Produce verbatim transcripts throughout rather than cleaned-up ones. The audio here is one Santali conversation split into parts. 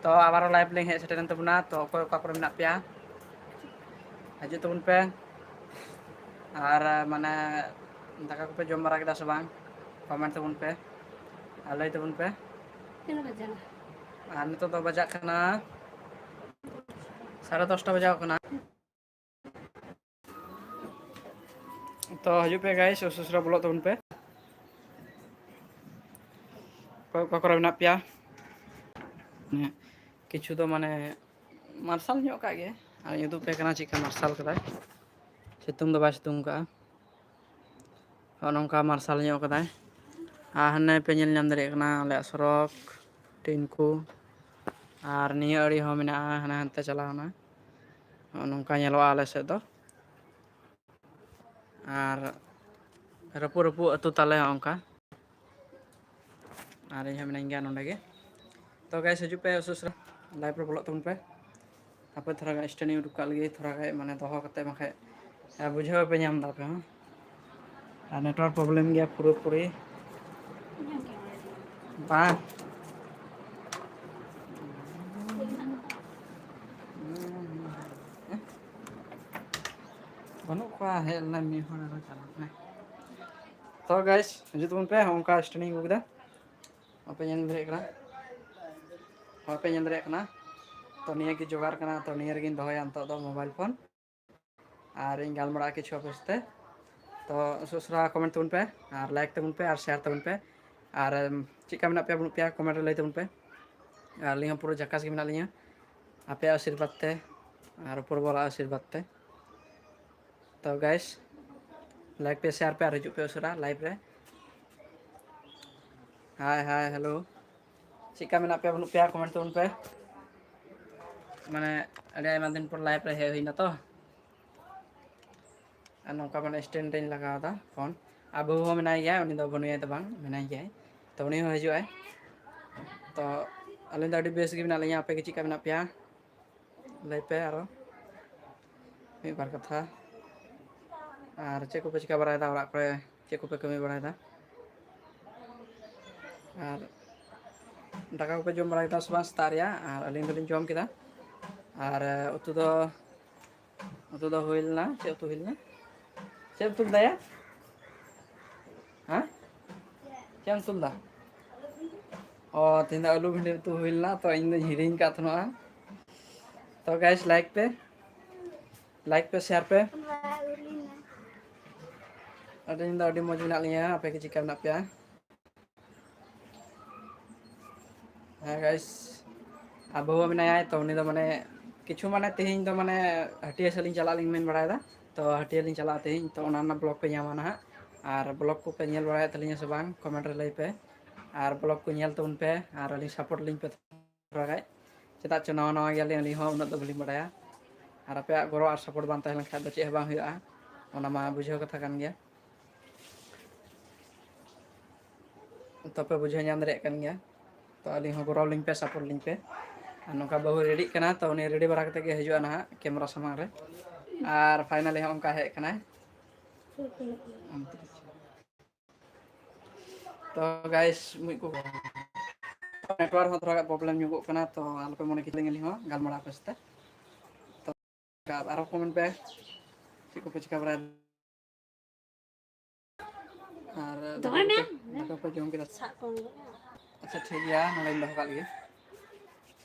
ᱛᱚ ᱟᱵᱟᱨ ᱞᱟᱭᱤᱵᱷ ᱞᱤᱧ ᱦᱮᱡ ᱥᱮᱴᱮᱨᱮᱱ ᱛᱟᱵᱚᱱᱟ᱾ ᱛᱚ ᱚᱠᱚᱭ ᱚᱠᱟ ᱠᱚᱨᱮ ᱢᱮᱱᱟᱜ ᱯᱮᱭᱟ, ᱦᱤᱡᱩᱜ ᱛᱟᱵᱚᱱ ᱯᱮ᱾ ᱟᱨ ᱢᱟᱱᱮ ᱫᱟᱠᱟ ᱠᱚᱯᱮ ᱡᱚᱢ ᱵᱟᱲᱟ ᱠᱮᱫᱟ ᱥᱮ ᱵᱟᱝ? ᱠᱚᱢᱮᱱᱴ ᱛᱟᱵᱚᱱ ᱯᱮ ᱟᱨ ᱞᱟᱹᱭ ᱛᱟᱵᱚᱱ ᱯᱮ᱾ ᱛᱤᱱᱟᱹᱜ ᱵᱟᱡᱟᱜ ᱠᱟᱱᱟ? ᱟᱨ ᱱᱤᱛᱚᱜ ᱫᱚ ᱵᱟᱡᱟᱜ ᱠᱟᱱᱟ ᱥᱟᱲᱮ ᱫᱚᱥᱴᱟ ᱵᱟᱡᱟᱣ ᱠᱟᱱᱟ᱾ ᱛᱚ ᱦᱤᱡᱩᱜ ᱯᱮ ᱜᱟᱭᱤᱥ, ᱩᱥᱩᱥᱨᱟ ᱵᱚᱞᱚᱜ ᱛᱟᱵᱚᱱ ᱯᱮ᱾ ᱚᱠᱚᱭ ᱚᱠᱟ ᱠᱚᱨᱮ ᱢᱮᱱᱟᱜ ᱯᱮᱭᱟ? ᱦᱮᱸ, ᱠᱤᱪᱷᱩ ᱫᱚ ᱢᱟᱱᱮ ᱢᱟᱨᱥᱟᱞ ᱧᱚᱜ ᱠᱟᱜ ᱜᱮ, ᱟᱨ ᱩᱫᱩᱜ ᱯᱮ ᱠᱟᱱᱟ ᱪᱮᱫᱠᱟ ᱢᱟᱨᱥᱟᱞ ᱠᱟᱫᱟᱭ᱾ ᱥᱤᱛᱩᱝ ᱫᱚ ᱵᱟᱭ ᱥᱤᱛᱩᱝ ᱠᱟᱜᱼᱟ, ᱱᱚᱜᱼᱚ ᱱᱚᱝᱠᱟ ᱢᱟᱨᱥᱟᱞ ᱧᱚᱜ ᱠᱟᱫᱟᱭ᱾ ᱟᱨ ᱦᱟᱱᱮ ᱯᱮ ᱧᱮᱞ ᱧᱟᱢ ᱫᱟᱲᱮᱭᱟᱜ ᱠᱟᱱᱟ ᱟᱞᱮᱭᱟᱜ ᱥᱚᱲᱚᱠ, ᱴᱤᱱ ᱠᱚ, ᱟᱨ ᱱᱤᱭᱟᱹ ᱟᱲᱮ ᱦᱚᱸ ᱢᱮᱱᱟᱜᱼᱟ, ᱦᱟᱱᱮ ᱦᱟᱱᱛᱮ ᱪᱟᱞᱟᱣᱱᱟ᱾ ᱱᱚᱜᱼᱚ ᱱᱚᱝᱠᱟ ᱧᱮᱞᱚᱜᱼᱟ ᱟᱞᱮ ᱥᱮᱫ ᱫᱚ᱾ ᱟᱨ ᱨᱟᱹᱯᱩᱫ ᱨᱟᱹᱯᱩᱫ ᱟᱹᱛᱩ ᱛᱟᱞᱮ ᱦᱚᱸ ᱚᱱᱠᱟ᱾ ᱟᱨ ᱤᱧ ᱦᱚᱸ ᱢᱤᱱᱟᱹᱧ ᱜᱮᱭᱟ ᱱᱚᱸᱰᱮ ᱜᱮ᱾ ᱛᱚ ᱜᱟᱭᱤᱥ, ᱦᱤᱡᱩᱜ ᱯᱮ ᱩᱥᱩᱥᱨᱟ, ᱞᱟᱭᱤᱵᱷ ᱨᱮ ᱵᱚᱞᱚᱜ ᱛᱟᱵᱚᱱ ᱯᱮ᱾ ᱦᱟᱯᱮ ᱛᱷᱚᱲᱟ ᱜᱟᱱ ᱥᱴᱮᱱᱰᱤᱝ ᱩᱰᱩᱠ ᱠᱟᱜ ᱞᱟᱹᱜᱤᱫ, ᱛᱷᱚᱲᱟ ᱜᱟᱱ ᱢᱟᱱᱮ ᱫᱚᱦᱚ ᱠᱟᱛᱮ, ᱵᱟᱠᱷᱟᱡ ᱵᱩᱡᱷᱟᱹᱣ ᱯᱮ ᱧᱟᱢ ᱫᱟ ᱯᱮ ᱦᱚᱸ᱾ ᱟᱨ ᱱᱮᱴᱣᱟᱨᱠ ᱯᱨᱚᱵᱞᱮᱢ ᱜᱮᱭᱟ ᱯᱩᱨᱟᱹ ᱯᱩᱨᱤ᱾ ᱵᱟᱝ᱾ ᱵᱟᱹᱱᱩᱜ ᱠᱚᱣᱟ, ᱦᱮᱡ ᱞᱮᱱᱟ ᱢᱤᱫ ᱦᱚᱲ, ᱟᱨᱚ ᱪᱟᱞᱟᱣ ᱮᱱᱟᱭ᱾ ᱛᱚ ᱜᱟᱭᱤᱥ, ᱦᱤᱡᱩᱜ ᱛᱟᱵᱚᱱ ᱯᱮ, ᱚᱱᱠᱟ ᱥᱴᱮᱱᱰᱤᱝ ᱟᱹᱜᱩ ᱠᱮᱫᱟ᱾ ᱵᱟᱯᱮ ᱧᱮᱞ ᱫᱟᱲᱮᱭᱟᱜ ᱠᱟᱱᱟ, ᱵᱟᱯᱮ ᱧᱮᱞ ᱫᱟᱲᱮᱭᱟᱜ ᱠᱟᱱᱟ᱾ ᱛᱚ ᱱᱤᱭᱟᱹ ᱜᱮ ᱡᱚᱜᱟᱲ ᱠᱟᱱᱟ, ᱛᱚ ᱱᱤᱭᱟᱹ ᱨᱮᱜᱮᱧ ᱫᱚᱦᱚᱭᱟ ᱱᱤᱛᱚᱜ ᱫᱚ ᱢᱳᱵᱟᱭᱤᱞ ᱯᱷᱳᱱ᱾ ᱟᱨ ᱤᱧ ᱜᱟᱞᱢᱟᱨᱟᱜᱼᱟ ᱠᱤᱪᱷᱩ ᱟᱯᱮ ᱥᱟᱛᱮ᱾ ᱛᱚ ᱩᱥᱩᱥᱨᱟ ᱠᱚᱢᱮᱱᱴ ᱛᱟᱵᱚᱱ ᱯᱮ, ᱟᱨ ᱞᱟᱭᱤᱠ ᱛᱟᱵᱚᱱ ᱯᱮ, ᱟᱨ ᱥᱮᱭᱟᱨ ᱛᱟᱵᱚᱱ ᱯᱮ᱾ ᱟᱨ ᱮᱢ, ᱪᱮᱫ ᱞᱮᱠᱟ ᱢᱮᱱᱟᱜ ᱯᱮᱭᱟ ᱵᱟᱹᱱᱩᱜ ᱯᱮᱭᱟ, ᱠᱚᱢᱮᱱᱴ ᱨᱮ ᱞᱟᱹᱭ ᱛᱟᱵᱚᱱ ᱯᱮ᱾ ᱟᱨ ᱟᱹᱞᱤᱧ ᱦᱚᱸ ᱯᱩᱨᱟᱹ ᱡᱷᱟᱠᱟᱥ ᱜᱮ ᱢᱮᱱᱟᱜ ᱞᱤᱧᱟ, ᱟᱯᱮᱭᱟᱜ ᱟᱥᱤᱨᱵᱟᱫᱽ ᱛᱮ ᱟᱨ ᱩᱯᱚᱨ ᱵᱟᱞᱟ ᱟᱥᱤᱨᱵᱟᱫᱽ ᱛᱮ᱾ ᱛᱚ ᱜᱟᱭᱤᱥ, ᱞᱟᱭᱤᱠ ᱯᱮ, ᱥᱮᱭᱟᱨ ᱯᱮ, ᱟᱨ ᱦᱤᱡᱩᱜ ᱯᱮ ᱩᱥᱟᱹᱨᱟ ᱞᱟᱭᱤᱵᱷ ᱨᱮ᱾ ᱦᱟᱭ ᱦᱟᱭ, ᱦᱮᱞᱳ, ᱪᱮᱫ ᱞᱮᱠᱟ ᱢᱮᱱᱟᱜ ᱯᱮᱭᱟ ᱵᱟᱹᱱᱩᱜ ᱯᱮᱭᱟ, ᱠᱚᱢᱮᱱᱴ ᱛᱟᱵᱚᱱ ᱯᱮ᱾ ᱢᱟᱱᱮ ᱟᱹᱰᱤ ᱟᱭᱢᱟ ᱫᱤᱱ ᱯᱚᱨ ᱞᱟᱭᱤᱵᱷ ᱨᱮ ᱦᱮᱡ ᱦᱩᱭᱱᱟ ᱛᱚ᱾ ᱟᱨ ᱱᱚᱝᱠᱟ ᱢᱟᱱᱮ ᱥᱴᱮᱱᱰ ᱨᱮᱧ ᱞᱟᱜᱟᱣ ᱮᱫᱟ ᱯᱷᱳᱱ᱾ ᱟᱨ ᱵᱟᱹᱦᱩ ᱦᱚᱸ ᱢᱮᱱᱟᱭ ᱜᱮᱭᱟ, ᱩᱱᱤ ᱫᱚ ᱵᱟᱹᱱᱩᱭᱟ ᱫᱚ ᱵᱟᱝ, ᱢᱮᱱᱟᱭ ᱜᱮᱭᱟᱭ᱾ ᱛᱚ ᱩᱱᱤ ᱦᱚᱸ ᱦᱤᱡᱩᱜ ᱟᱭ᱾ ᱛᱚ ᱟᱹᱞᱤᱧ ᱫᱚ ᱟᱹᱰᱤ ᱵᱮᱥ ᱜᱮ ᱢᱮᱱᱟᱜ ᱞᱤᱧᱟ᱾ ᱟᱯᱮ ᱜᱮ ᱪᱮᱫ ᱞᱮᱠᱟ ᱢᱮᱱᱟᱜ ᱯᱮᱭᱟ? ᱞᱟᱹᱭ ᱯᱮ ᱟᱨᱚ ᱢᱤᱫ ᱵᱟᱨ ᱠᱟᱛᱷᱟ᱾ ᱟᱨ ᱪᱮᱫ ᱠᱚᱯᱮ ᱪᱤᱠᱟᱹ ᱵᱟᱲᱟᱭᱮᱫᱟ ᱚᱲᱟᱜ ᱠᱚᱨᱮ? ᱪᱮᱫ ᱠᱚᱯᱮ ᱠᱟᱹᱢᱤ ᱵᱟᱲᱟᱭᱮᱫᱟ? ᱟᱨ ᱫᱟᱠᱟ ᱠᱚᱯᱮ ᱡᱚᱢ ᱵᱟᱲᱟ ᱠᱮᱫᱟ ᱥᱮ ᱵᱟᱝ ᱥᱮᱛᱟᱜ ᱨᱮᱭᱟᱜ? ᱟᱨ ᱟᱹᱞᱤᱧ ᱫᱚᱞᱤᱧ ᱡᱚᱢ ᱠᱮᱫᱟ᱾ ᱟᱨ ᱩᱛᱩ ᱫᱚ, ᱩᱛᱩ ᱫᱚ ᱦᱩᱭ ᱞᱮᱱᱟ, ᱪᱮᱫ ᱩᱛᱩ ᱦᱩᱭ ᱞᱮᱱᱟ? ᱪᱮᱫ ᱩᱛᱩ ᱞᱮᱫᱟᱭᱟ? ᱦᱮᱸ? ᱪᱮᱫ ᱮᱢ ᱩᱛᱩ ᱞᱮᱫᱟ? ᱚ, ᱛᱮᱦᱮᱧ ᱫᱚ ᱟᱹᱞᱩ ᱵᱷᱤᱸᱰᱤ ᱩᱛᱩ ᱦᱩᱭ ᱞᱮᱱᱟ, ᱛᱚ ᱤᱧ ᱫᱚᱧ ᱦᱤᱲᱤᱧ ᱠᱟᱜ ᱛᱟᱦᱮᱱᱟ᱾ ᱛᱚ guys, like ᱯᱮ, like ᱯᱮ, share ᱯᱮ᱾ ᱟᱹᱞᱤᱧ ᱫᱚ ᱟᱹᱰᱤ ᱢᱚᱡᱽ ᱢᱮᱱᱟᱜ ᱞᱤᱧᱟ, ᱟᱯᱮ ᱜᱮ ᱪᱮᱫᱠᱟ ᱢᱮᱱᱟᱜ ᱯᱮᱭᱟ? ᱦᱮᱸ guys, ᱟᱨ ᱵᱟᱹᱦᱩ ᱢᱮᱱᱟᱭᱟ, ᱛᱚ ᱩᱱᱤ ᱫᱚ ᱢᱟᱱᱮ ᱠᱤᱪᱷᱩ ᱢᱟᱱᱮ ᱛᱮᱦᱮᱧ ᱫᱚ ᱢᱟᱱᱮ ᱦᱟᱹᱴᱤᱭᱟᱹ ᱥᱮᱫ ᱞᱤᱧ ᱪᱟᱞᱟᱜ ᱞᱤᱧ ᱢᱮᱱ ᱵᱟᱲᱟᱭᱮᱫᱟ, ᱛᱚ ᱦᱟᱹᱴᱤᱭᱟᱹ ᱞᱤᱧ ᱪᱟᱞᱟᱜᱼᱟ ᱛᱮᱦᱮᱧ, ᱛᱚ ᱚᱱᱟ ᱨᱮᱱᱟᱜ vlog ᱯᱮ ᱧᱟᱢᱟ ᱱᱟᱦᱟᱜ᱾ ᱟᱨ vlog ᱠᱚᱯᱮ ᱧᱮᱞ ᱵᱟᱲᱟᱭᱮᱫ ᱛᱟᱹᱞᱤᱧᱟ ᱥᱮ ᱵᱟᱝ, comment ᱨᱮ ᱞᱟᱹᱭ ᱯᱮ᱾ ᱟᱨ vlog ᱠᱚ ᱧᱮᱞ ᱛᱟᱵᱚᱱ ᱯᱮ ᱟᱨ ᱟᱹᱞᱤᱧ support ᱞᱤᱧ ᱯᱮ ᱛᱷᱚᱲᱟ ᱜᱟᱱ᱾ ᱪᱮᱫᱟᱜ ᱪᱚ ᱱᱟᱣᱟ ᱱᱟᱣᱟ ᱜᱮᱭᱟᱞᱤᱧ, ᱟᱹᱞᱤᱧ ᱦᱚᱸ ᱩᱱᱟᱹᱜ ᱫᱚ ᱵᱟᱹᱞᱤᱧ ᱵᱟᱲᱟᱭᱟ᱾ ᱟᱨ ᱟᱯᱮᱭᱟᱜ ᱜᱚᱲᱚ ᱟᱨ support ᱵᱟᱝ ᱛᱟᱦᱮᱸ ᱞᱮᱱ ᱠᱷᱟᱱ ᱫᱚ ᱪᱮᱫ ᱦᱚᱸ ᱵᱟᱝ ᱦᱩᱭᱩᱜᱼᱟ, ᱚᱱᱟ ᱢᱟ ᱵᱩᱡᱷᱟᱹᱣ ᱠᱟᱛᱷᱟ ᱠᱟᱱ ᱜᱮᱭᱟ᱾ ᱛᱚᱯᱮ ᱵᱩᱡᱷᱟᱹᱣ ᱧᱟᱢ ᱫᱟᱲᱮᱭᱟᱜ ᱠᱟᱱ ᱜᱮᱭᱟ᱾ ᱛᱚ ᱟᱹᱞᱤᱧ ᱦᱚᱸ ᱜᱚᱲᱚ ᱞᱤᱧ ᱯᱮ, support ᱞᱤᱧ ᱯᱮ᱾ ᱟᱨ ᱱᱚᱝᱠᱟ ᱵᱟᱹᱦᱩ ready ᱠᱟᱱᱟ, ᱛᱚ ᱩᱱᱤ ready ᱵᱟᱲᱟ ᱠᱟᱛᱮ ᱜᱮ ᱦᱤᱡᱩᱜᱼᱟ ᱱᱟᱦᱟᱜ camera ᱥᱟᱢᱟᱝ ᱨᱮ᱾ ᱟᱨ finally ᱦᱚᱸ ᱚᱱᱠᱟ ᱦᱮᱡ ᱠᱟᱱᱟᱭ᱾ ᱛᱚ guys, ᱢᱤᱫ ᱠᱚ network ᱦᱚᱸ ᱛᱷᱚᱲᱟ ᱜᱟᱱ problem ᱧᱚᱜᱚᱜ ᱠᱟᱱᱟ, ᱛᱚ ᱟᱞᱚᱯᱮ ᱢᱚᱱᱮ ᱠᱮᱫᱟ ᱟᱹᱞᱤᱧ ᱦᱚᱸ ᱜᱟᱞᱢᱟᱨᱟᱣ ᱯᱮ ᱥᱟᱛᱮ᱾ ᱛᱚ ᱟᱨᱚ comment ᱯᱮ, ᱪᱮᱫ ᱠᱚᱯᱮ ᱪᱤᱠᱟ ᱵᱟᱲᱟᱭᱮᱫᱟ? ᱟᱨ ᱫᱚᱦᱚᱭ ᱢᱮ᱾ ᱫᱟᱠᱟ ᱠᱚᱯᱮ ᱡᱚᱢ ᱠᱮᱫᱟ? ᱥᱟᱵ ᱠᱚᱢ᱾ ᱟᱪᱪᱷᱟ, ᱴᱷᱤᱠ ᱜᱮᱭᱟ, ᱱᱚᱰᱮᱧ ᱫᱚᱦᱚ ᱠᱟᱜ ᱞᱮᱜᱮ᱾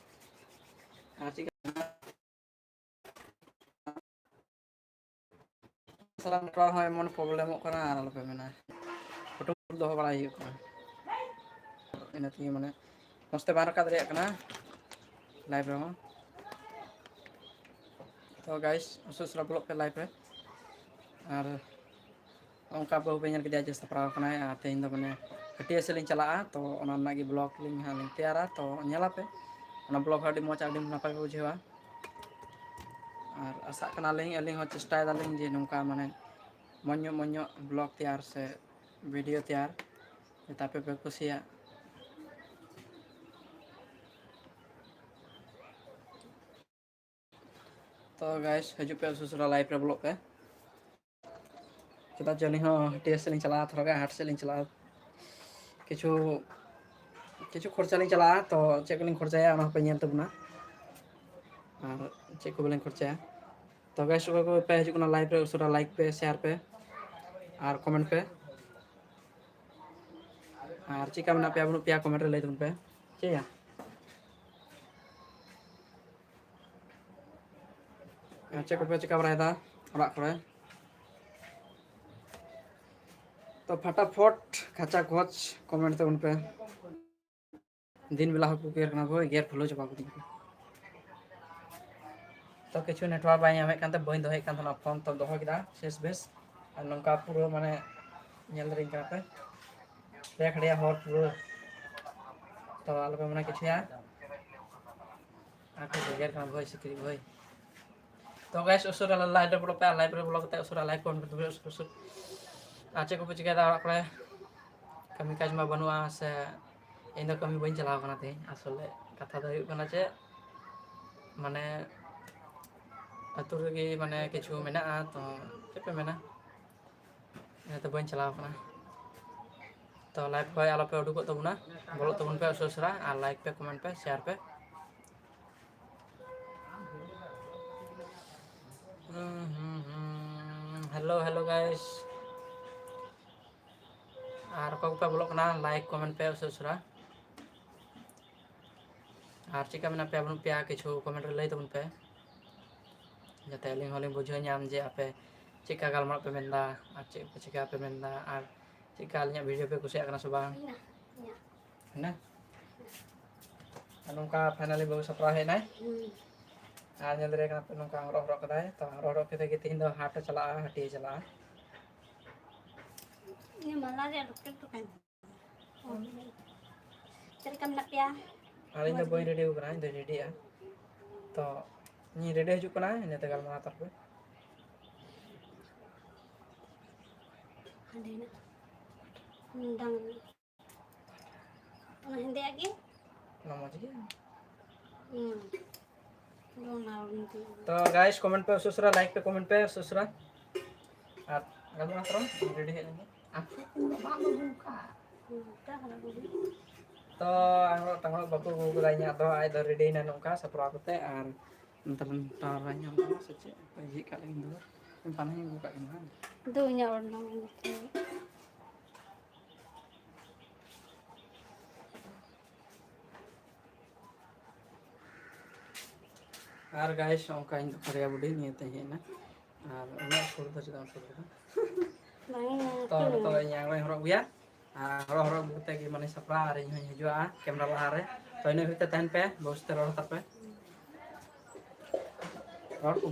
ᱟᱨ ᱪᱮᱫ ᱥᱟᱞᱟᱜ network ᱦᱚᱸ ᱮᱢᱚᱱ problemᱚᱜ ᱠᱟᱱᱟ, ᱟᱨ ᱟᱞᱚᱯᱮ ᱢᱮᱱᱟ, photo ᱫᱚᱦᱚ ᱵᱟᱲᱟᱭ ᱦᱩᱭᱩᱜ ᱠᱟᱱᱟ᱾ ᱤᱱᱟᱹ ᱛᱮᱜᱮ ᱢᱟᱱᱮ ᱢᱚᱡᱽ ᱛᱮ ᱵᱟᱝ ᱨᱟᱠᱟᱵ ᱫᱟᱲᱮᱭᱟᱜ ᱠᱟᱱᱟ live ᱨᱮᱦᱚᱸ᱾ ᱛᱚ guys, ᱩᱥᱟᱹᱨᱟ ᱩᱥᱟᱹᱨᱟ ᱵᱚᱞᱚᱜ ᱯᱮ live ᱨᱮ᱾ ᱟᱨ ᱚᱱᱠᱟ ᱵᱟᱹᱦᱩ ᱯᱮ ᱧᱮᱞ ᱠᱮᱫᱮᱭᱟ ᱡᱮ ᱥᱟᱯᱲᱟᱣ ᱠᱟᱱᱟᱭ, ᱟᱨ ᱛᱮᱦᱮᱧ ᱫᱚ ᱢᱟᱱᱮ ᱦᱟᱹᱴᱤᱭᱟᱹ ᱥᱮᱫ ᱞᱤᱧ ᱪᱟᱞᱟᱜᱼᱟ, ᱛᱚ ᱚᱱᱟ ᱨᱮᱱᱟᱜ ᱜᱮ vlog ᱞᱤᱧ ᱦᱟᱸᱜ ᱞᱤᱧ ᱛᱮᱭᱟᱨᱟ, ᱛᱚ ᱧᱮᱞᱟᱯᱮ ᱚᱱᱟ vlog ᱦᱚᱸ ᱟᱹᱰᱤ ᱢᱚᱡᱽ, ᱟᱹᱰᱤ ᱱᱟᱯᱟᱭ ᱯᱮ ᱵᱩᱡᱷᱟᱹᱣᱟ᱾ ᱟᱨ ᱟᱥᱟᱜ ᱠᱟᱱᱟᱞᱤᱧ, ᱟᱹᱞᱤᱧ ᱦᱚᱸ ᱪᱮᱥᱴᱟᱭ ᱫᱟᱞᱤᱧ ᱡᱮ ᱱᱚᱝᱠᱟ ᱢᱟᱱᱮ ᱢᱚᱡᱽ ᱧᱚᱜ, ᱢᱚᱡᱽ ᱧᱚᱜ vlog ᱛᱮᱭᱟᱨ ᱥᱮ video ᱛᱮᱭᱟᱨ, ᱡᱟᱛᱮ ᱟᱯᱮ ᱯᱮ ᱠᱩᱥᱤᱭᱟᱜ᱾ ᱛᱚ guys, ᱦᱤᱡᱩᱜ ᱯᱮ, ᱩᱥᱟᱹᱨᱟ ᱩᱥᱟᱹᱨᱟ live ᱨᱮ ᱵᱚᱞᱚᱜ ᱯᱮ᱾ ᱪᱮᱫᱟᱜ ᱡᱮ ᱟᱹᱞᱤᱧ ᱦᱚᱸ ᱦᱟᱹᱴᱤᱭᱟᱹ ᱥᱮᱫ ᱞᱤᱧ ᱪᱟᱞᱟᱜᱼᱟ, ᱛᱷᱚᱲᱟ ᱜᱟᱱ ᱦᱟᱴ ᱥᱮᱫ ᱞᱤᱧ ᱪᱟᱞᱟᱜᱼᱟ, ᱠᱤᱪᱷᱩ ᱠᱤᱪᱷᱩ ᱠᱷᱚᱨᱪᱟ ᱞᱤᱧ ᱪᱟᱞᱟᱜᱼᱟ, ᱛᱚ ᱪᱮᱫ ᱠᱚᱞᱤᱧ ᱠᱷᱚᱨᱪᱟᱭᱟ ᱚᱱᱟ ᱦᱚᱸᱯᱮ ᱧᱮᱞ ᱛᱟᱵᱚᱱᱟ, ᱟᱨ ᱪᱮᱫ ᱠᱚ ᱵᱟᱞᱤᱧ ᱠᱷᱚᱨᱪᱟᱭᱟ᱾ ᱛᱚ ᱜᱟᱭᱥ, ᱚᱠᱚᱭ ᱠᱚ ᱯᱮ ᱦᱤᱡᱩᱜ ᱠᱟᱱᱟ ᱞᱟᱭᱤᱵᱷ ᱨᱮ, ᱩᱥᱟᱹᱨᱟ ᱞᱟᱭᱤᱠ ᱯᱮ, ᱥᱮᱭᱟᱨ ᱯᱮ ᱟᱨ ᱠᱚᱢᱮᱱᱴ ᱯᱮ᱾ ᱟᱨ ᱪᱮᱫᱠᱟ ᱢᱮᱱᱟᱜ ᱯᱮᱭᱟ ᱵᱟᱹᱱᱩᱜ ᱯᱮᱭᱟ ᱠᱚᱢᱮᱱᱴ ᱨᱮ ᱞᱟᱹᱭ ᱛᱟᱵᱚᱱ ᱯᱮ, ᱴᱷᱤᱠ ᱜᱮᱭᱟ? ᱟᱨ ᱪᱮᱫ ᱠᱚᱯᱮ ᱪᱤᱠᱟ ᱵᱟᱲᱟᱭᱮᱫᱟ ᱚᱲᱟᱜ ᱠᱚᱨᱮ? ᱛᱚ ᱯᱷᱟᱴᱟᱯᱷᱚᱴ ᱠᱷᱟᱪᱟ ᱠᱷᱚᱪ ᱠᱚᱢᱮᱱᱴ ᱛᱟᱵᱚᱱ ᱯᱮ᱾ ᱫᱤᱱ ᱵᱮᱞᱟ ᱦᱚᱸᱠᱚ ᱜᱮᱨ ᱠᱟᱱᱟ ᱵᱷᱳᱭ, ᱜᱮᱨ ᱯᱷᱩᱞᱟᱹᱣ ᱪᱟᱵᱟ ᱠᱟᱹᱫᱤᱧᱟ᱾ ᱛᱚ ᱠᱤᱪᱷᱩ ᱱᱮᱴᱣᱟᱨᱠ ᱵᱟᱭ ᱧᱟᱢᱮᱫ ᱠᱟᱱ ᱛᱮ ᱵᱟᱹᱧ ᱫᱚᱦᱚᱭᱮᱫ ᱠᱟᱱ ᱛᱟᱦᱮᱱᱟ ᱯᱷᱳᱱ, ᱛᱚ ᱫᱚᱦᱚ ᱠᱮᱫᱟ ᱵᱮᱥ ᱵᱮᱥ᱾ ᱟᱨ ᱱᱚᱝᱠᱟ ᱯᱩᱨᱟᱹ ᱢᱟᱱᱮ ᱧᱮᱞ ᱫᱟᱲᱮᱧ ᱠᱟᱱᱟ ᱯᱮ, ᱯᱮ ᱠᱷᱟᱲᱤᱭᱟ ᱦᱚᱲ ᱯᱩᱨᱟᱹ᱾ ᱛᱚ ᱟᱞᱚᱯᱮ ᱢᱚᱱᱮ ᱠᱤᱪᱷᱩᱭᱟ, ᱟᱨ ᱠᱚ ᱜᱮᱜᱮᱨ ᱠᱟᱱᱟ ᱵᱷᱳᱭ, ᱥᱤᱠᱲᱤᱡ ᱵᱷᱳᱭ᱾ ᱛᱚ ᱜᱟᱭᱥ, ᱩᱥᱟᱹᱨᱟ ᱞᱟᱭᱤᱵᱷ ᱨᱮ ᱵᱚᱞᱚ ᱯᱮ, ᱟᱨ ᱞᱟᱭᱤᱵᱷ ᱨᱮ ᱵᱚᱞᱚ ᱠᱟᱛᱮ ᱩᱥᱟᱹᱨᱟ ᱞᱟᱭᱤᱠ ᱠᱚᱢᱮᱱᱴ ᱛᱟᱵᱚᱱ ᱯᱮ, ᱩᱥᱟᱹᱨᱟ, ᱩᱥᱟᱹᱨᱟ᱾ ᱟᱨ ᱪᱮᱫ ᱠᱚᱯᱮ ᱪᱤᱠᱟᱹᱭᱮᱫᱟ ᱚᱲᱟᱜ ᱠᱚᱨᱮ? ᱠᱟᱹᱢᱤ ᱠᱟᱡᱽ ᱢᱟ ᱵᱟᱹᱱᱩᱜᱼᱟ, ᱥᱮ ᱤᱧ ᱫᱚ ᱠᱟᱹᱢᱤ ᱵᱟᱹᱧ ᱪᱟᱞᱟᱣ ᱠᱟᱱᱟ ᱛᱮᱦᱮᱧ᱾ ᱟᱥᱚᱞᱮ ᱠᱟᱛᱷᱟ ᱫᱚ ᱦᱩᱭᱩᱜ ᱠᱟᱱᱟ ᱪᱮᱫ, ᱢᱟᱱᱮ ᱟᱹᱛᱩ ᱨᱮᱜᱮ ᱢᱟᱱᱮ ᱠᱤᱪᱷᱩ ᱢᱮᱱᱟᱜᱼᱟ, ᱛᱚ ᱪᱮᱫ ᱯᱮ ᱢᱮᱱᱟ, ᱤᱱᱟᱹᱛᱮ ᱵᱟᱹᱧ ᱪᱟᱞᱟᱣ ᱠᱟᱱᱟ᱾ ᱛᱚ ᱞᱟᱭᱤᱵᱷ ᱠᱷᱚᱱ ᱟᱞᱚᱯᱮ ᱩᱰᱩᱠᱚᱜ ᱛᱟᱵᱚᱱᱟ, ᱵᱚᱞᱚᱜ ᱛᱟᱵᱚᱱ ᱯᱮ ᱩᱥᱟᱹᱨᱟ ᱩᱥᱟᱹᱨᱟ, ᱟᱨ ᱞᱟᱭᱤᱠ ᱯᱮ, ᱠᱚᱢᱮᱱᱴ ᱯᱮ, ᱥᱮᱭᱟᱨ ᱯᱮ᱾ ᱦᱮᱞᱳ ᱦᱮᱞᱳ ᱜᱟᱭᱥ, ᱟᱨ ᱚᱠᱚᱭ ᱠᱚᱯᱮ ᱵᱚᱞᱚᱜ ᱠᱟᱱᱟ ᱞᱟᱭᱤᱠ ᱠᱚᱢᱮᱱᱴ ᱯᱮ ᱩᱥᱟᱹᱨᱟ ᱩᱥᱟᱹᱨᱟ᱾ ᱟᱨ ᱪᱮᱫᱠᱟ ᱢᱮᱱᱟᱜ ᱯᱮᱭᱟ ᱵᱟᱹᱱᱩᱜ ᱯᱮᱭᱟ ᱠᱤᱪᱷᱩ ᱠᱚᱢᱮᱱᱴ ᱨᱮ ᱞᱟᱹᱭ ᱛᱟᱵᱚᱱ ᱯᱮ, ᱡᱟᱛᱮ ᱟᱹᱞᱤᱧ ᱦᱚᱸᱞᱤᱧ ᱵᱩᱡᱷᱟᱹᱣ ᱧᱟᱢ ᱡᱮ ᱟᱯᱮ ᱪᱮᱫᱠᱟ ᱜᱟᱞᱢᱟᱨᱟᱜ ᱯᱮ ᱢᱮᱱᱫᱟ ᱟᱨ ᱪᱮᱫ ᱯᱮ ᱪᱤᱠᱟ ᱯᱮ ᱢᱮᱱᱫᱟ, ᱟᱨ ᱪᱮᱫᱠᱟ ᱟᱹᱞᱤᱧᱟᱜ ᱵᱷᱤᱰᱤᱭᱳ ᱯᱮ ᱠᱩᱥᱤᱭᱟᱜ ᱠᱟᱱᱟ ᱥᱮ ᱵᱟᱝ᱾ ᱦᱮᱸ? ᱟᱨ ᱱᱚᱝᱠᱟ ᱯᱷᱟᱭᱱᱟᱞᱤ ᱵᱟᱹᱦᱩ ᱥᱟᱯᱲᱟᱣ ᱦᱮᱡ ᱮᱱᱟᱭ᱾ ᱟᱨ ᱧᱮᱞ ᱫᱟᱲᱮᱭᱟᱜ ᱠᱟᱱᱟ ᱯᱮ, ᱱᱚᱝᱠᱟ ᱟᱝᱨᱚᱜ ᱦᱚᱨᱚᱜ ᱠᱟᱫᱟᱭ᱾ ᱛᱚ ᱟᱝᱨᱚᱜ ᱦᱚᱨᱚᱜ ᱠᱟᱛᱮ ᱜᱮ ᱛᱮᱦᱮᱧ ᱫᱚ ᱦᱟᱴ ᱮ ᱪᱟᱞᱟᱜᱼᱟ, ᱦᱟᱹᱴᱤᱭᱟᱹ ᱪᱟᱞᱟᱜᱼᱟ᱾ ᱤᱧᱟᱹᱜ ᱢᱟᱞᱟ ᱨᱮᱭᱟᱜ ᱰᱚᱠᱴᱚᱨ ᱫᱚ ᱠᱟᱱ ᱪᱮᱫ ᱞᱮᱠᱟ ᱢᱮᱱᱟᱜ ᱯᱮᱭᱟ? ᱟᱨ ᱤᱧ ᱫᱚ ᱢᱚᱡᱽ ᱵᱟᱹᱧ ᱜᱮ? ᱨᱮᱰᱤ ᱟᱠᱟᱱᱟ, ᱤᱧ ᱫᱚ ᱨᱮᱰᱤᱜᱼᱟ᱾ ᱛᱚ ᱤᱧ ᱨᱮᱰᱤ ᱦᱤᱡᱩᱜ ᱠᱟᱱᱟ, ᱤᱱᱟᱹᱛᱮ ᱜᱟᱞᱢᱟᱨᱟᱣ ᱦᱟᱛᱟᱲ ᱯᱮ᱾ ᱦᱟᱸᱰᱮ ᱦᱮᱱᱟᱜ᱾ ᱦᱩᱸ, ᱰᱟᱝ-, ᱚᱱᱟ ᱦᱮᱸᱫᱮᱭᱟᱜ ᱜᱮ? ᱚᱱᱟ ᱢᱚᱡᱽ ᱜᱮ᱾ ᱦᱩᱸ᱾ ᱚᱱᱟ ᱦᱩᱸ᱾ ᱛᱚ ᱜᱟᱭᱥ, ᱠᱚᱢᱮᱱᱴ ᱯᱮ ᱩᱥᱟᱹᱨᱟ, ᱞᱟᱭᱤᱠ ᱯᱮ, ᱠᱚᱢᱮᱱᱴ ᱯᱮ ᱩᱥᱟᱹᱨᱟ᱾ ᱟᱨ ᱜᱟᱞᱢᱟᱨᱟᱣ ᱛᱟᱵᱚᱱ, ᱨᱮᱰᱤ ᱦᱮᱡ ᱞᱮᱱ ᱜᱮ᱾ ᱟᱯᱮ ᱤᱧ ᱫᱚ ᱵᱟᱝ ᱟᱹᱜᱩ ᱠᱟᱜ᱾ ᱦᱩᱸ, ᱛᱟᱦᱞᱮ ᱵᱩᱡᱷᱟᱹᱣ᱾ ᱛᱚ ᱟᱝᱨᱚᱵ ᱴᱟᱝᱨᱚᱵ ᱵᱟᱠᱚ ᱟᱹᱜᱩ ᱠᱟᱫᱟ ᱤᱧᱟᱹᱜ ᱫᱚ, ᱟᱡ ᱫᱚ ᱨᱮᱰᱤᱭᱮᱱᱟ ᱱᱚᱝᱠᱟ ᱥᱟᱯᱲᱟᱣ ᱠᱟᱛᱮ᱾ ᱟᱨ ᱱᱮᱛᱟᱨ ᱴᱟᱣᱟᱨ ᱵᱟᱭ ᱧᱟᱢ ᱠᱟᱱᱟ ᱥᱮ ᱪᱮᱫ? ᱡᱷᱤᱡ ᱠᱟᱜ ᱞᱟᱹᱜᱤᱫ ᱫᱚ ᱵᱟᱝ ᱟᱹᱜᱩ ᱠᱟᱜ ᱠᱟᱱᱟ᱾ ᱫᱩ ᱤᱧᱟᱹᱜ ᱚᱲ ᱱᱟᱢ ᱤᱧ ᱫᱚ᱾ ᱟᱨ ᱜᱟᱭᱤᱥ, ᱚᱱᱠᱟ ᱤᱧ ᱫᱚ ᱠᱷᱟᱲᱭᱟ ᱵᱩᱰᱷᱤ ᱱᱤᱭᱟᱹ ᱛᱮ ᱦᱮᱡ ᱮᱱᱟ᱾ ᱟᱨ ᱩᱱᱟᱹᱜ ᱥᱩᱨ ᱫᱚ ᱪᱮᱫᱟᱜ ᱮᱢ ᱥᱩᱨ ᱠᱮᱫᱟ? ᱵᱟᱝ, ᱛᱚ ᱱᱤᱛᱚᱜ ᱤᱧ ᱟᱝᱨᱚᱵ ᱤᱧ ᱦᱚᱨᱚᱜ ᱟᱹᱜᱩᱭᱟ᱾ ᱟᱨ ᱦᱚᱨᱚᱜ ᱦᱚᱨᱚᱜ ᱟᱹᱜᱩ ᱠᱟᱛᱮ ᱜᱮ ᱢᱟᱱᱮ ᱥᱟᱯᱲᱟᱣ ᱟᱨ ᱤᱧ ᱦᱚᱸᱧ ᱦᱤᱡᱩᱜᱼᱟ ᱠᱮᱢᱨᱟ ᱞᱟᱦᱟ ᱨᱮ᱾ ᱛᱚ ᱤᱱᱟᱹ ᱠᱷᱟᱹᱛᱤᱨ ᱛᱮ ᱛᱟᱦᱮᱱ ᱯᱮ, ᱵᱮᱥ ᱛᱮ ᱨᱚᱲ ᱦᱟᱛᱟᱲ ᱯᱮ᱾ ᱨᱚᱲ ᱠᱚ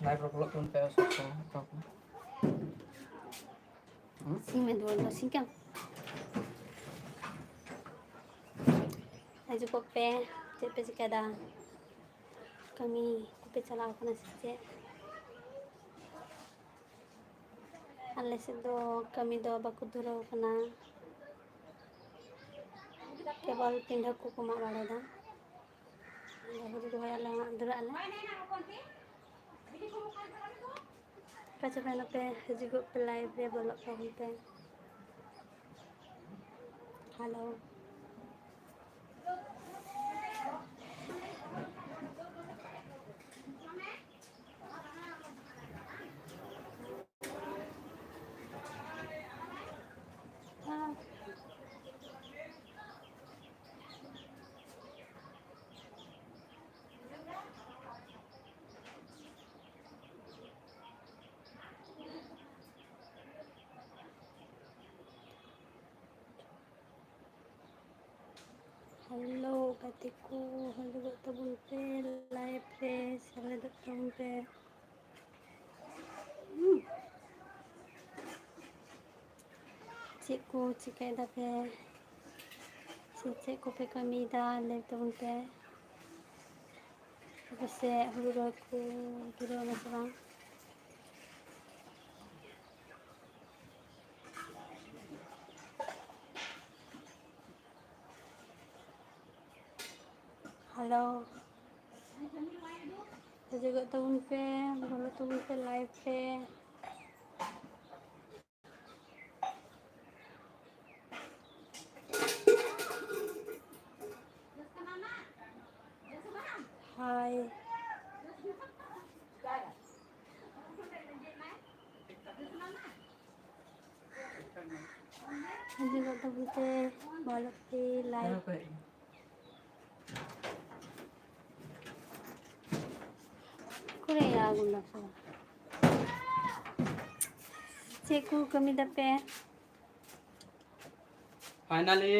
ᱞᱟᱭᱤᱵᱷ ᱨᱮ ᱵᱚᱞᱚᱜ ᱛᱟᱵᱚᱱ ᱯᱮ ᱥᱚᱵ ᱥᱚᱢᱚᱭ ᱦᱟᱛᱟᱣ ᱯᱮ᱾ ᱦᱩᱸ? ᱥᱤᱧ ᱢᱮ ᱫᱩᱣᱟᱹᱨ ᱫᱚ ᱥᱤᱧ ᱠᱟᱱ᱾ ᱦᱤᱡᱩᱜ ᱠᱚᱜ ᱯᱮ, ᱪᱮᱫ ᱯᱮ ᱪᱤᱠᱟᱹᱭᱮᱫᱟ? ᱠᱟᱹᱢᱤ ᱠᱚᱯᱮ ᱪᱟᱞᱟᱣ ᱠᱟᱱᱟ ᱥᱮ ᱪᱮᱫ? ᱟᱞᱮ ᱥᱮᱫ ᱫᱚ ᱠᱟᱹᱢᱤ ᱫᱚ ᱵᱟᱠᱚ ᱫᱷᱩᱨᱟᱹᱣ ᱠᱟᱱᱟ, ᱠᱮᱵᱚᱞ ᱯᱤᱸᱰᱟᱹ ᱠᱚᱠᱚ ᱢᱟᱜ ᱵᱟᱲᱟᱭᱮᱫᱟ᱾ ᱟᱫᱚ ᱦᱩᱲᱩ ᱨᱚᱦᱚᱭ ᱟᱞᱮ ᱦᱟᱸᱜ ᱫᱷᱩᱨᱟᱹᱜ ᱟᱞᱮ᱾ ᱚᱠᱟ ᱪᱟᱵᱟᱭᱮᱱᱟᱯᱮ? ᱦᱤᱡᱩᱜᱚᱜ ᱯᱮ, ᱞᱟᱭᱤᱵᱷ ᱨᱮ ᱵᱚᱞᱚᱜ ᱛᱟᱵᱚᱱ ᱯᱮ᱾ ᱦᱮᱞᱳ᱾ ᱦᱮᱞᱳ ᱜᱟᱛᱮ ᱠᱚ, ᱦᱤᱡᱩᱜᱚᱜ ᱛᱟᱵᱚᱱ ᱯᱮ, ᱞᱟᱭᱤᱵᱷ ᱨᱮ ᱥᱮᱞᱮᱫᱚᱜ ᱛᱟᱵᱚᱱ ᱯᱮ᱾ ᱦᱩᱸ᱾ ᱪᱮᱫ ᱠᱚ ᱪᱤᱠᱟᱹᱭ ᱫᱟᱯᱮ? ᱥᱮ ᱪᱮᱫ ᱠᱚᱯᱮ ᱠᱟᱹᱢᱤᱭᱮᱫᱟ? ᱞᱟᱹᱭ ᱛᱟᱵᱚᱱ ᱯᱮ᱾ ᱟᱯᱮ ᱥᱮᱫ ᱦᱩᱲᱩ ᱨᱚᱦᱚᱭ ᱠᱚ ᱫᱷᱩᱨᱟᱹᱣ ᱮᱱᱟ ᱥᱮ ᱵᱟᱝ? ᱦᱮᱞᱳ, ᱦᱤᱡᱩᱜᱚᱜ ᱛᱟᱵᱚᱱ ᱯᱮ, ᱵᱚᱞᱚ ᱛᱟᱵᱚᱱ ᱯᱮ ᱞᱟᱭᱤᱵᱷ ᱨᱮ᱾ ᱛᱟᱵᱚᱱ ᱯᱮ, ᱢᱟᱞᱚᱛᱤ ᱞᱟᱭᱤᱠ᱾ ᱠᱚᱨᱮ ᱭᱟ ᱜᱩᱱᱰᱟ ᱠᱚ᱾ ᱪᱮᱫ ᱠᱚ ᱠᱟᱹᱢᱤ ᱫᱟᱯᱮ? Finally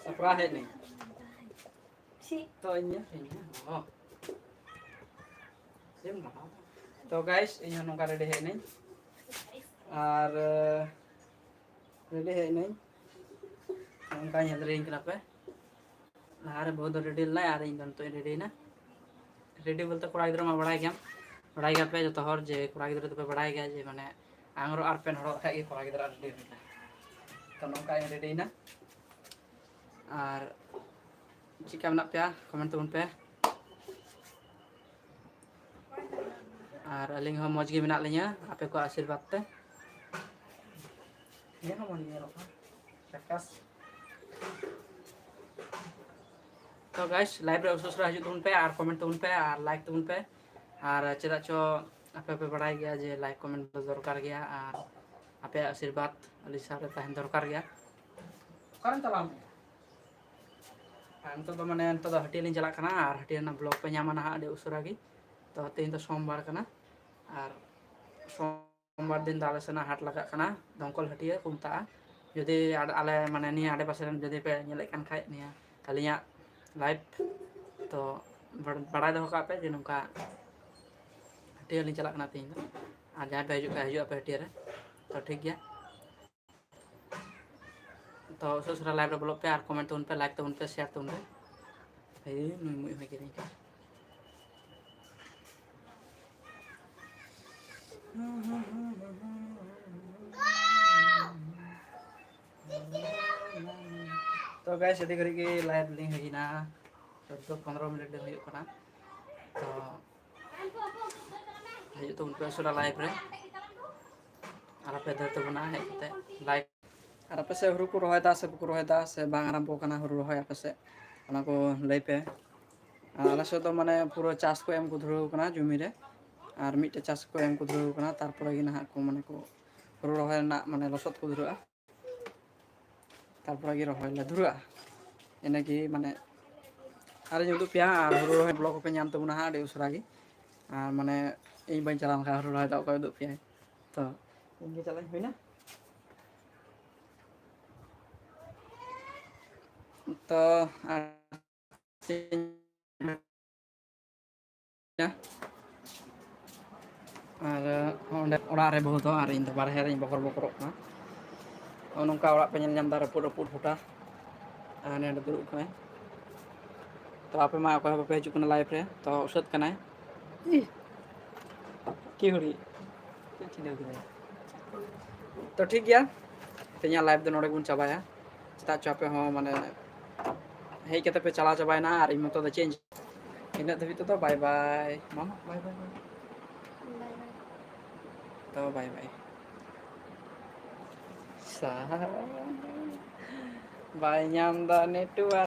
ᱥᱟᱯᱲᱟᱣ ᱦᱮᱡ ᱱᱟᱹᱧ᱾ ᱪᱮᱫ? ᱛᱚ ᱤᱧ ᱧᱮᱞ, ᱤᱧ ᱧᱮᱞ᱾ ᱚ᱾ ᱪᱮᱫ ᱮᱢ ᱞᱟᱦᱟ? ᱛᱚ guys, ᱤᱧ ᱦᱚᱸ ᱱᱚᱝᱠᱟ ready ᱦᱮᱡ ᱱᱟᱹᱧ᱾ ᱟᱨ, ᱨᱮᱰᱤ ᱦᱮᱡ ᱱᱟᱹᱧ᱾ ᱱᱚᱝᱠᱟ ᱧᱮᱞ ᱫᱟᱲᱮᱭᱟᱹᱧ ᱠᱟᱱᱟ ᱯᱮ᱾ ᱞᱟᱦᱟᱨᱮ ᱵᱟᱹᱦᱩ ᱫᱚ ᱨᱮᱰᱤ ᱞᱮᱱᱟᱭ ᱟᱨ ᱤᱧ ᱫᱚ ᱱᱤᱛᱚᱜ ᱤᱧ ᱨᱮᱰᱤᱭᱮᱱᱟ᱾ ᱨᱮᱰᱤ ᱵᱚᱞᱛᱮ ᱠᱚᱲᱟ ᱜᱤᱫᱽᱨᱟᱹ ᱢᱟ ᱵᱟᱲᱟᱭ ᱜᱮᱭᱟᱢ, ᱵᱟᱲᱟᱭ ᱜᱮᱭᱟᱯᱮ ᱡᱚᱛᱚ ᱦᱚᱲ ᱡᱮ ᱠᱚᱲᱟ ᱜᱤᱫᱽᱨᱟᱹ ᱫᱚᱯᱮ ᱵᱟᱲᱟᱭ ᱜᱮᱭᱟ ᱡᱮ ᱢᱟᱱᱮ ᱟᱝᱨᱚᱵ ᱟᱨ ᱯᱮᱱ ᱦᱚᱨᱚᱜ ᱞᱮᱠᱷᱟᱡ ᱜᱮ ᱠᱚᱲᱟ ᱜᱤᱫᱽᱨᱟᱹ ᱨᱮᱰᱤ ᱦᱩᱭᱱᱟ᱾ ᱛᱚ ᱱᱚᱝᱠᱟ ᱤᱧ ᱨᱮᱰᱤᱭᱮᱱᱟ᱾ ᱟᱨ ᱪᱮᱫᱠᱟ ᱢᱮᱱᱟᱜ ᱯᱮᱭᱟ ᱠᱚᱢᱮᱱᱴ ᱛᱟᱵᱚᱱ ᱯᱮ᱾ ᱟᱨ ᱟᱹᱞᱤᱧ ᱦᱚᱸ ᱢᱚᱡᱽ ᱜᱮ ᱢᱮᱱᱟᱜ ᱞᱤᱧᱟᱹ ᱟᱯᱮ ᱠᱚᱣᱟᱜ ᱟᱥᱤᱨᱵᱟᱫᱽ ᱛᱮ᱾ ᱤᱧ ᱦᱚᱸ ᱢᱚᱡᱽ ᱜᱮ ᱧᱮᱞᱚᱜ ᱠᱟᱱᱟ᱾ ᱪᱟᱠᱟᱥ᱾ ᱛᱚ guys, live ᱨᱮ ᱩᱥᱟᱹᱨᱟ ᱩᱥᱟᱹᱨᱟ ᱦᱤᱡᱩᱜ ᱛᱟᱵᱚᱱ ᱯᱮ ᱟᱨ ᱠᱚᱢᱮᱱᱴ ᱛᱟᱵᱚᱱ ᱯᱮ ᱟᱨ ᱞᱟᱭᱤᱠ ᱛᱟᱵᱚᱱ ᱯᱮ᱾ ᱟᱨ ᱪᱮᱫᱟᱜ ᱪᱚ ᱟᱯᱮ ᱯᱮ ᱵᱟᱲᱟᱭ ᱜᱮᱭᱟ ᱡᱮ ᱞᱟᱭᱤᱠ ᱠᱚᱢᱮᱱᱴ ᱫᱚ ᱫᱚᱨᱠᱟᱨ ᱜᱮᱭᱟ ᱟᱨ ᱟᱯᱮᱭᱟᱜ ᱟᱥᱤᱨᱵᱟᱫᱽ ᱟᱹᱞᱤᱧ ᱥᱟᱶ ᱨᱮ ᱛᱟᱦᱮᱱ ᱫᱚᱨᱠᱟᱨ ᱜᱮᱭᱟ᱾ ᱚᱠᱟᱨᱮᱢ ᱪᱟᱞᱟᱣ ᱞᱮᱱᱟ? ᱟᱨ ᱱᱤᱛᱚᱜ ᱫᱚ ᱢᱟᱱᱮ ᱱᱤᱛᱚᱜ ᱫᱚ ᱦᱟᱹᱴᱤᱭᱟᱹ ᱞᱤᱧ ᱪᱟᱞᱟᱜ ᱠᱟᱱᱟ ᱟᱨ ᱦᱟᱹᱴᱤᱭᱟᱹ ᱨᱮᱱᱟᱜ vlog ᱯᱮ ᱧᱟᱢᱟ ᱱᱟᱦᱟᱜ ᱟᱹᱰᱤ ᱩᱥᱟᱹᱨᱟ ᱜᱮ᱾ ᱛᱚ ᱛᱮᱦᱮᱧ ᱫᱚ ᱥᱳᱢᱵᱟᱨ ᱠᱟᱱᱟ ᱟᱨ ᱥᱳᱢᱵᱟᱨ ᱫᱤᱱ ᱫᱚ ᱟᱞᱮ ᱥᱮᱱᱟᱜ ᱦᱟᱴ ᱞᱟᱜᱟᱜ ᱠᱟᱱᱟ, ᱫᱚᱢᱠᱚᱞ ᱦᱟᱹᱴᱤᱭᱟᱹ ᱠᱚ ᱢᱮᱛᱟᱜᱼᱟ᱾ ᱡᱩᱫᱤ ᱟᱰ-, ᱟᱞᱮ ᱢᱟᱱᱮ ᱱᱤᱭᱟᱹ ᱟᱰᱮᱯᱟᱥᱮ ᱨᱮᱱ ᱡᱩᱫᱤ ᱯᱮ ᱧᱮᱞᱮᱫ ᱠᱟᱱ ᱠᱷᱟᱡ ᱱᱤᱭᱟᱹ ᱟᱹᱞᱤᱧᱟᱜ live, ᱛᱚ ᱵᱟᱲ-, ᱵᱟᱲᱟᱭ ᱫᱚᱦᱚ ᱠᱟᱜ ᱯᱮ ᱡᱮ ᱱᱚᱝᱠᱟ ᱦᱟᱹᱴᱤᱭᱟᱹ ᱞᱤᱧ ᱪᱟᱞᱟᱜ ᱠᱟᱱᱟ ᱛᱮᱦᱮᱧ ᱫᱚ᱾ ᱟᱨ ᱡᱟᱦᱟᱸᱭ ᱯᱮ ᱦᱤᱡᱩᱜ ᱠᱷᱟᱡ ᱦᱤᱡᱩᱜ ᱟᱯᱮ ᱦᱟᱹᱴᱤᱭᱟᱹ ᱨᱮ, ᱛᱚ ᱴᱷᱤᱠ ᱜᱮᱭᱟ᱾ ᱛᱚ ᱩᱥᱟᱹᱨᱟ ᱩᱥᱟᱹᱨᱟ live ᱨᱮ ᱵᱚᱞᱚᱜ ᱯᱮ ᱟᱨ comment ᱛᱟᱵᱚᱱ ᱯᱮ, like ᱛᱟᱵᱚᱱ ᱯᱮ, share ᱛᱟᱵᱚᱱ ᱯᱮ᱾ ᱮᱭ ᱱᱩᱭ ᱢᱩᱡ ᱦᱚᱸᱭ ᱜᱮᱨᱮᱧ ᱠᱟᱱᱟ᱾ ᱛᱚ guys, ᱟᱹᱰᱤ ᱜᱷᱟᱹᱲᱤᱡ ᱜᱮ live ᱞᱤᱧ ᱦᱮᱡ ᱮᱱᱟ, ᱪᱳᱫᱽᱫᱳ ᱯᱚᱱᱨᱚ minute ᱦᱩᱭᱩᱜ ᱠᱟᱱᱟ᱾ ᱛᱚ ᱦᱤᱡᱩᱜ ᱛᱟᱵᱚᱱ ᱯᱮ ᱩᱥᱟᱹᱨᱟ live ᱨᱮ, ᱟᱨ ᱟᱯᱮ ᱫᱟᱹᱲ ᱛᱟᱵᱚᱱᱟ ᱦᱮᱡ ᱠᱟᱛᱮ live᱾ ᱟᱨ ᱟᱯᱮ ᱥᱮᱫ ᱦᱩᱲᱩ ᱠᱚ ᱨᱚᱦᱚᱭ ᱫᱟ ᱥᱮ ᱵᱟᱠᱚ ᱨᱚᱦᱚᱭ ᱫᱟ, ᱥᱮ ᱵᱟᱝ ᱟᱨᱟᱢᱵᱚ ᱠᱟᱱᱟ ᱦᱩᱲᱩ ᱨᱚᱦᱚᱭ ᱟᱯᱮ ᱥᱮᱫ, ᱚᱱᱟ ᱠᱚ ᱞᱟᱹᱭ ᱯᱮ᱾ ᱟᱨ ᱟᱞᱮ ᱥᱮᱫ ᱫᱚ ᱢᱟᱱᱮ ᱯᱩᱨᱟᱹ ᱪᱟᱥ ᱠᱚ ᱮᱢ ᱠᱚ ᱫᱷᱩᱨᱟᱹᱣ ᱠᱟᱱᱟ ᱡᱚᱢᱤ ᱨᱮ, ᱟᱨ ᱢᱤᱫᱴᱮᱡ ᱪᱟᱥ ᱠᱚ ᱮᱢ ᱠᱚ ᱫᱷᱩᱨᱟᱹᱣ ᱠᱟᱱᱟ, ᱛᱟᱨᱯᱚᱨᱮ ᱜᱮ ᱱᱟᱦᱟᱜ ᱠᱚ ᱢᱟᱱᱮ ᱠᱚ ᱦᱩᱲᱩ ᱨᱚᱦᱚᱭ ᱨᱮᱱᱟᱜ ᱢᱟᱱᱮ ᱞᱚᱥᱚᱫ ᱠᱚ ᱫᱷᱩᱨᱟᱹᱜᱼᱟ᱾ ᱛᱟᱨᱯᱚᱨᱮ ᱜᱮ ᱨᱚᱦᱚᱭ ᱞᱮ ᱫᱷᱩᱨᱟᱹᱜᱼᱟ᱾ ᱤᱱᱟᱹᱜᱮ ᱢᱟᱱᱮ ᱟᱨᱤᱧ ᱩᱫᱩᱜ ᱯᱮᱭᱟ, ᱟᱨ ᱦᱩᱲᱩ ᱨᱚᱦᱚᱭ vlog ᱦᱚᱸᱯᱮ ᱧᱟᱢ ᱛᱟᱵᱚᱱᱟ ᱦᱟᱸᱜ ᱟᱹᱰᱤ ᱩᱥᱟᱹᱨᱟ ᱜᱮ᱾ ᱟᱨ ᱢᱟᱱᱮ ᱤᱧ ᱵᱟᱹᱧ ᱪᱟᱞᱟᱣ ᱞᱮᱱᱠᱷᱟᱱ ᱦᱩᱲᱩ ᱨᱚᱦᱚᱭ ᱫᱚ ᱚᱠᱚᱭ ᱩᱫᱩᱜ ᱯᱮᱭᱟᱭ? ᱛᱚ ᱤᱧ ᱜᱮ ᱪᱟᱞᱟᱜ ᱤᱧ ᱦᱩᱭᱱᱟ᱾ ᱛᱚ ᱟᱨ ᱟᱨ ᱚᱸᱰᱮ ᱚᱲᱟᱜ ᱨᱮ ᱵᱟᱹᱦᱩ ᱫᱚ, ᱟᱨ ᱤᱧ ᱫᱚ ᱵᱟᱨᱦᱮ ᱨᱮᱧ ᱵᱚᱠᱚᱨ ᱵᱚᱠᱚᱨᱚᱜ ᱠᱟᱱᱟ᱾ ᱱᱚᱜᱼᱚ ᱱᱚᱝᱠᱟ ᱚᱲᱟᱜ ᱯᱮ ᱧᱮᱞ ᱧᱟᱢ ᱮᱫᱟ, ᱨᱟᱹᱯᱩᱫ ᱨᱟᱹᱯᱩᱫ ᱦᱚᱴᱟ᱾ ᱟᱨ ᱱᱚᱸᱰᱮ ᱫᱩᱲᱩᱵ ᱠᱟᱱᱟᱭ᱾ ᱛᱚ ᱟᱯᱮ ᱢᱟ ᱚᱠᱚᱭ ᱦᱚᱸ ᱵᱟᱯᱮ ᱦᱤᱡᱩᱜ ᱠᱟᱱᱟ live ᱨᱮ, ᱛᱚ ᱩᱥᱟᱹᱫ ᱠᱟᱱᱟᱭ᱾ ᱤᱦ, ᱠᱤ ᱦᱩᱲᱤ᱾ ᱪᱮᱫ ᱪᱤᱱᱦᱟᱹᱣ ᱠᱮᱫᱟᱭ? ᱛᱚ ᱴᱷᱤᱠ ᱜᱮᱭᱟ, ᱛᱮᱦᱮᱧᱟᱜ live ᱫᱚ ᱱᱚᱰᱮ ᱜᱮᱵᱚᱱ ᱪᱟᱵᱟᱭᱟ᱾ ᱪᱮᱫᱟᱜ ᱪᱚ ᱟᱯᱮ ᱦᱚᱸ ᱢᱟᱱᱮ ᱦᱮᱡ ᱠᱟᱛᱮ ᱯᱮ ᱪᱟᱞᱟᱣ ᱪᱟᱵᱟᱭᱮᱱᱟ ᱟᱨ ᱤᱧ ᱢᱚᱛᱚ ᱫᱚ ᱪᱮᱫ ᱤᱧ, ᱤᱱᱟᱹᱜ ᱫᱷᱟᱹᱵᱤᱡ ᱛᱮᱫᱚ bye bye ᱢᱟᱢᱟ, bye bye, bye᱾ ᱛᱚ bye bye᱾ ᱥᱟ-, ᱵᱟᱭ ᱧᱟᱢ ᱫᱟ network᱾